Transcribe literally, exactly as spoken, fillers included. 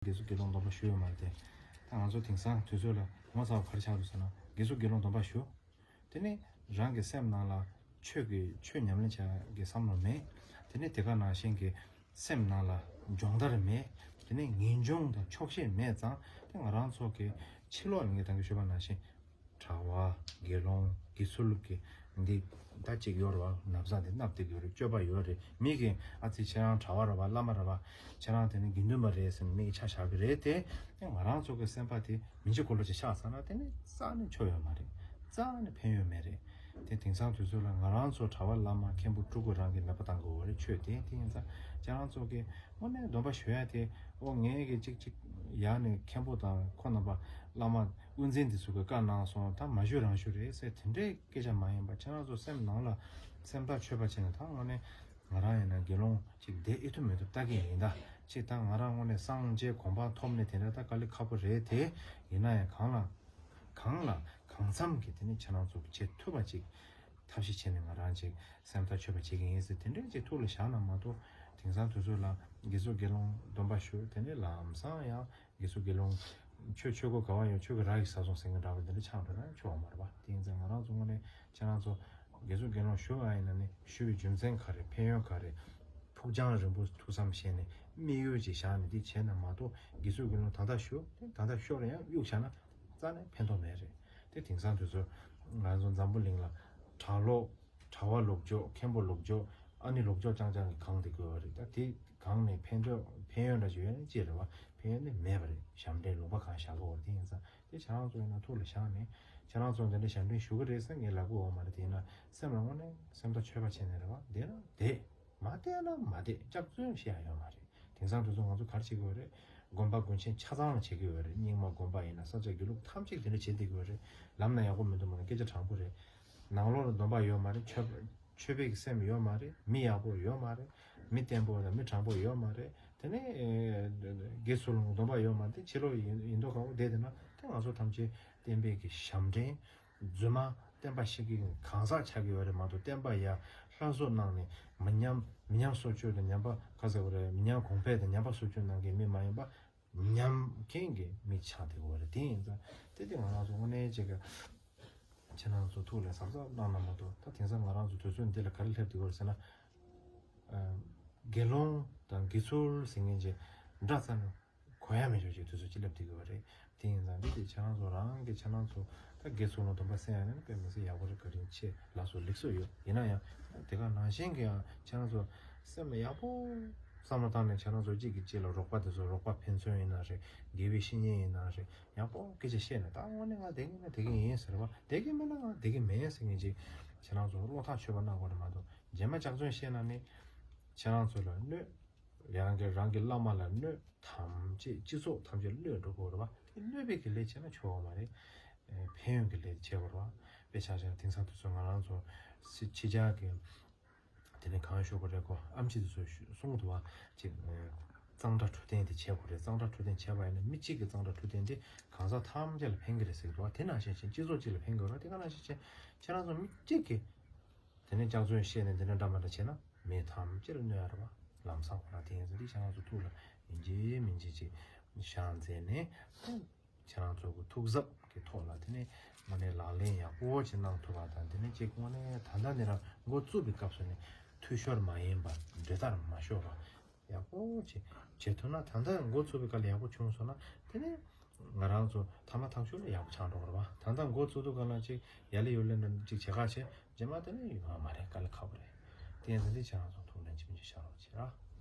དགེ་ཚུལ་དགེ་སློང་སྡོམ་པ་ཞུ་ཡོད་མ་རེད་དེ། ད་ང་ཚོ་དེང་སང་དུས་ཚོད་ལ་ངོ་ཚ་བ་ག་རེ་ཆགས་འདུག་ཟེར་ན། དགེ་ཚུལ་དགེ་སློང་སྡོམ་པ་ཞུ། དེ་ནས་རང་གི་སེམས་ནང་ལ་ཆོས་ཀྱི་ཆོས་ཉམས་ལེན་བྱ་གི་བསམ་བློ་མེད། དེ་ནས་དེ་ག་ནང་བཞིན་གྱི་སེམས་ནང་ལ་སྦྱོང་བརྡར་མེད། དེ་ནས་ངེས་འབྱུང་དང་ཆོག་ཤེས་མེད་ཙང་དེ་ང་རང་ཚོ་གི་ཕྱི་ལོགས་ལ་ངས་ད་གིན་ཞུས་པ་ནང་བཞིན་གྲྭ་བ་དགེ་སློང་དགེ་ཚུལ་གྱི་འདི་ད་ཅིག་ཡོད་རེད་བ། ན་བཟའ་འདི་མནབས་བསྡད་ཀྱི་ཡོད་རེད། སྤྱོད་པ་ཡོད་རེད། མི་གིས་ཨ་ཙི་ཁྱེད་རང་གྲྭ་བ་རེད་བ། བླ་མ་རེད་བ། ཁྱེད་རང་དེ་ནི་དགེ་འདུན་པ་རེད་ཟེར་ནས་མི་གིས་ཆ་བཞག་གི་རེད་དེ། དེ་ང་རང་ཚོ་གི་སེམས་པ་དེ་མི་འཇིགས་འཁོར་ལོ་ཅིག་ཆགས་ཚར་ན་དེ་ནི་རྩ་ནས་ཆོ་ཡོད་མ་རེད། རྩ་ནས་ཕན་ཡོད་མེད་རེད། དེ་དེང་སང་དུས་ཚོད་ལ་ང་རང་ཚོ་གྲྭ་བ་བླ་མ་མཁན་པོ་སྤྲུལ་སྐུ་རང་གིས་མེད་པ་བཏང་དགོས་པ་རེད། ཆོས་དེ་དེ་ཡིན་ཙང་ཁྱེད་རང་ཚོ་གིས་དངོས་གནས་སྡོམ་པ་ཞུ་ཡ་དེ། ཨོ་ངས་གི་ཅིག་ཅིག་ཡར་ནས་མཁན་པོ་དང་ཁོང་རྣམ་པ་བླ་མ་དབུ་འཛིན་དེ་ཚོ་གི་བཀའ་གནང་སོང་། ད་མ་ཞུ་རང་ཞུ་རེད་ཟེར་དེ་འདྲའི་སྐད་ཆ་མ་ཡིན་པ། ཁྱེད་རང་ཚོ་སེམས་ནང་ལ་སེམས་ཐག་ཆོད་པ་བྱས་ནས། ད་དངོས་གནས་ང་རང་ཡིན་ན་དགེ་སློང་ཅིག་བསྡད་ཨེ་ཐུབ་མི་ཐུབ་ལྟ་གི་ཡིན། ད་ཅིག་ད་ང་རང་དངོས་གནས་སངས་རྒྱས་གོ་འཕང་ཐོབ་ནས་དེ་འདྲ་ད་དཀའ་ལས་ཁག་པོ་རེད་དེ། ཡིན་ན་ཡང་གང་ལ་གང་ལ་གང་འཚམ་གྱི་དེ་ནི་ཁྱེད་རང་ཚོ་གི་བྱེད་ཐུབ་པ་ཅིག་ཐབས་ཤེས་བྱས་ནས་ང་རང་ཅིག་སེམས་ཐག་ཆོད་པ་བྱེད་ཀྱི་ཡིན་ཟེར་དེ་འདྲའི་ཅིག་ཐུགས་ལ་བཞག་ན་མ་གཏོགས། དེང་སང་དུས་ཚོད་ལ་དགེ་ཚུལ་དགེ་སློང་སྡོམ་པ་ཞུ། དེ་ནས་ལམ་སང་ཡང་དགེ་ཚུལ་དགེ་སློང་ཆོས་ཆོས་གོས་ག་བ་ཡོད། ཆོས་ཀྱི་རྭ་ཡིས་ཟ་སོང་ཟེར་མཁན་འདྲ་བ་འདི་འདྲ་ཆགས་འགྲོ་ན་ཆོག་པ་མ་རེད་པ། དེ་ཡིན་ཙང་ང་རང་ཚོ་དངོས་གནས་ཁྱེད་རང་ཚོ་དགེ་ཚུལ་དགེ་སློང་ཞུ་བ་ཡིན་ན་ནི་ཞུ་བའི་རྒྱུ་མཚན་ག་རེ། ཕན་ཡོན་ག་རེ། ཕུགས་རྒྱང་རིང་པོ་ཐུགས་བསམ་བཞེས་ནས་དམིགས་ཡུལ་ཅིག་བཞག་ནས་འདི་བྱས་ན་མ་གཏོགས། དགེ་ཚུལ་དགེ་སློང་ད་ལྟ་ཞུ། དེ་ད་ལྟ་ཤོར་ཡང་གཡུག་བཞག་ན་རྩ་ནས་ཕན་ཐོགས་མེད་རེད། དེ་དེང་སང་དུས་ཚོད་ང་ཚོ་འཛམ་བུ་གླིང་ལ་གྲྭ་ལོག་གྲྭ་བ་ལོག་འཇོག་མཁན་པོ་ལོག་འཇོག་ཨ་ནི་ལོག་འཇོག་རྐྱང་རྐྱང་གིས་གང་དེ་དགོས་པ་རེད། ད་དེ་གང་ནས་ཕན་ཐོགས་ཕན་ཡོན་འདྲ་ཞིག་ཡོད་ན་ཅི་རེད་བ། ཕན་ཡོན་ནི་མེད་པ་རེད། ཞབས་འདྲེན་ལུང་པ་གང་བཞག་གི་འོ། དེ་ཡིན་ཙང་དེ་ཁྱེད་རང་ཚོ་ཡིན་ན་ཐུགས་ལ་བཞག་ནས། ཁྱེད་རང་ཚོ་འདི་འདྲ་ཞབས་འདྲེན་ཞུ་གི་རེད་ཟེར་ངས་ལབ་གི་ཡོད་མ་རེད། དེ་ཡིན་ན་སེམས་ལ་དངོས་གནས་སེམས་ཐག་ཆོད་པ་བྱས་ནས་རེད་བ། བསྡད་ན་བསྡད། མ་བསྡད་ན་མ་བསྡད། སྐྱག་རྫུན་བཤད་ཡ་ཡོད་མ་རེད། དེང་སང་དུས་ཚོད་ང་ཚོ་ག་རེ་བྱེད་དགོས་རེད། དགོན་པ་དགོན་ཆེན་ཆ་ཚང་ལ་བྱེད་ཀྱི་ཡོད་རེད། རྙིང་མ་དགོན་པ་ཡིན་ན་ས་སྐྱ་དགེ་ལུགས་ཐམས་ཅད་དེ་འདྲ་བྱེད་བསྡད་ཀྱི་ཡོད་རེད། ལམ་ན་ཡག་པོ་མི་འདུག་མ་ན་སྐད་ཆ་དྲང་པོ་རེད། ནང་ལོགས་ལ་སྡོམ་པ་ཡོད་མ་རེད། ཆོས་ཆོས་པའི་གི་སེམས་ཡོད་མ་རེད། མི་ཡག་པོ་ཡོད་མ་རེད། མི་བརྟན་པོ་དང་མི་དྲང་པོ་ཡོད་མ་རེད། དེ་ནས་དགེ་ཚུལ་སྡོམ་པ་ཡོད་མ་རེད། ཕྱི་ལོགས་ཡིན་ཡིན་མདོག་ཁ་པོ་བསྡད་དེ་ན་དེ་ང་ཚོ་ཐམས་ཅད་བསྟན་པའི་གི་ཞབས་འདྲེན། རྫུན་མ་བསྟན་པ་བཤིག་གི་གང་ཟག་ཆགས་ཀྱི་ཡོད་རེད་མ་གཏོགས། བསྟན་པ་ཡར་སླར་གསོ་གནང་ནས་མི་ཉམས་མི་ཉམས་གསོ་བཅོས་དང་ཉམས་པ་ག་ཟེར་བ་རེད། མི་ཉམས་གོང་འཕེལ་དང་ཉམས་པ་གསོ་བཅོས་གནང་མཁན་མི་མ་ཡིན་པ། ཉམས་མཁན་གྱི་མི་ཆགས་བསྡད་ཡོད་རེད། དེ་ཡིན་ཙང་དེ་དེ་ང་རང་ཚོ་དངོས་གནས་ཅིག་གི་ཁྱེད་རང་ཚོ་ཐུགས་ལ་གཟབ་གཟབ་གནང་ན་མ་གཏོགས། ད་དེང་སང་ང་རང་ཚོ་དུས་ཚོད་འདི་ལ་ག་རེ་སླེབས་བསྡད་ཡོད་རེད་ཟེར་ན། ཨ། དགེ་སློང་དང་དགེ་ཚུལ་ཟེར་མཁན་ཅིག་འདྲ་ཙམ་གོ་ཡ་མེད་ཆོག་ཅིག་དུས་ཚོད་ཅིག་སླེབས་བསྡད་ཡོད་རེད། དེ་ཡིན་ཙང་འདི་དེ་ཁྱེད་རང་ཚོ་རང་གི་ཁྱེད་རང་ཚོ་ད་དགེ་ཚུལ་ལ་སྡོམ་པ་གསན་ཡ་ནི་དཔེ་མི་སྲིད་ཡག་པོ་རེད། བཀའ་དྲིན་ཆེ། ལགས་སོ། ལེགས་སོ་ཡོད། ཡིན་ན་ཡང་དེ་ག་ནང་བཞིན་གྱི་ཡང་ཁྱེད་རང་ཚོ་སེམས་ལ་ཡག་པོ་བསམ་བློ་བཏང་ནས་ཁྱེད་རང་ཚོ་གཅིག་གིས་གཅིག་ལ་རོགས་པ། དེ་ཚོ་རོགས་པ་ཕན་ཚུན་ཡིན་ན་རེད། དགེ་བའི་བཤེས་གཉེན་ཡིན་ན་རེད། ཡག་པོ་སྐད་ཆ་བཤད་ནས། ད་དངོས་གནས་ང་བསྡད་ཀྱི་ན་བསྡད་ཀྱི་ཡིན་ཟེར་བ། བསྡད་ཀྱི་མེད་ན་ང་བསྡད་ཀྱི་མེད་ཟེར་མཁན་ཅིག་ཁྱེད་རང་ཚོ་བློ་ཐག་ཆོད་པ་གནང་དགོས་རེད་མ་གཏོགས། རྗེས་མ་སྐྱག་རྫུན་བཤད་ན་ནི་ཁྱེད་རང་ཚོ་ལ་གནོད། ཡང་གི་རང་གི་བླ་མ་ལ་གནོད། ཐམས་ཅད་སྤྱི་ཚོགས་ཐམས་ཅད་གནོད་འགྲོ་གི་རེད་བ། དེ་གནོད་པའི་གི་ལས་བྱས་ན་ཆོག་གི་མ་རེད། ཨེ། ཕན་ཡོན་གྱི་ལས་བྱེད་དགོས་རེད་བ། དཔེ་ཆ་བཞག་ན་དེང་སང་དུས་ཚོད་ང་རང་ཚོ་ཕྱི་ཕྱི་རྒྱལ་གྱི་དེ་ནས་གང་ཤོད་དགོས་རེད་གོ། ཨེམ་ཆི་དེ་ཚོ་གསུང་གི་འདུག་བ། ཅིག་ཨེ། གཙང་སྦྲ་འཕྲོད་བསྟེན་དེ་བྱེད་དགོས་རེད། གཙང་སྦྲ་འཕྲོད་བསྟེན་བྱས་པ་ཡིན་ན་མི་གཅིག་གི་གཙང་སྦྲ་འཕྲོད་བསྟེན་དེ་གང་ཟག་ཐམས་ཅད་ལ་ཕན་གི་རེད་ཟེར་གི་འདུག་བ། དེ་ནང་བཞིན་བྱས་སྤྱི་ཚོགས་གཅིག་ལ་ཕན་གི་རེད་བ། དེ་ག་ནང་བཞིན་བྱས་ཁྱེད་རང་ཚོ་མི་གཅིག་གིས་དེ་ནས་སྐྱག་རྫུན་བཤད་ནས་དེ་འདྲ་འདྲ་མ་འདྲ་བྱས་ན་མི་ཐམས་ཅད་ལ་གནོད་ཡ་རེད་བ། ལམ་སང་ཁོ་རང་དེ་ཡིན་ཟེར་འདི་ཁྱེད་རང་ཚོ་ཐུགས་ལ་ཡིན་གཅིག་མིན་གཅིག་ཅིག་བཞག་མཛད་ནས། ཁྱེད་རང་ཚོ་གི་ཐུགས་གཟབ་ཀྱི་ཐོག་ལ་དེ་ནས་དངོས་གནས་ལག་ལེན་ཡག་པོ་ཅིག་གནང་ཐུབ་པ་དང་། དེ་ནས་ཅིག་དངོས་གནས་ད་ལྟ་འདི་རང་འགོ་བཙུགས་པའི་སྐབས་སུ་ནས་འཐུས་ཤོར་མ་ཡིན་པ། འབྲེལ་ཐག་མ་ཤོར་བ། ཡག་པོ་བྱེད་བྱེད་ཐུབ་ན། ད་ལྟ་འགོ་ཚུགས་པའི་སྐབས་ལ་ཡག་པོ་བྱུང་སོང་ན། དེ་ནས་ང་རང་ཚོ་ཐ་མ་ཐག་ཆོད་ལ་ཡག་པོ་ཆགས་འགྲོ་གི་རེད་བ། ད་ལྟ་འགོ་ཚུགས་དུས་སྒང་ལ་ཅིག་ཡ་ལེ་ཡོ་ལེ་འདྲ་ཅིག་བྱེད་ཁ་བྱེད། རྗེས་མ་དེ་ནས་ཡོང་བ་མ་རེད། དཀའ་ལས་ཁག་པོ་རེད། དེ་ཡིན་ཙང་འདི་ཁྱེད་རང་ཚོ་ཐུགས་ལ་ཡིན་གཅིག་མིན་གཅིག་བཞག་རོགས་བྱེད་ར།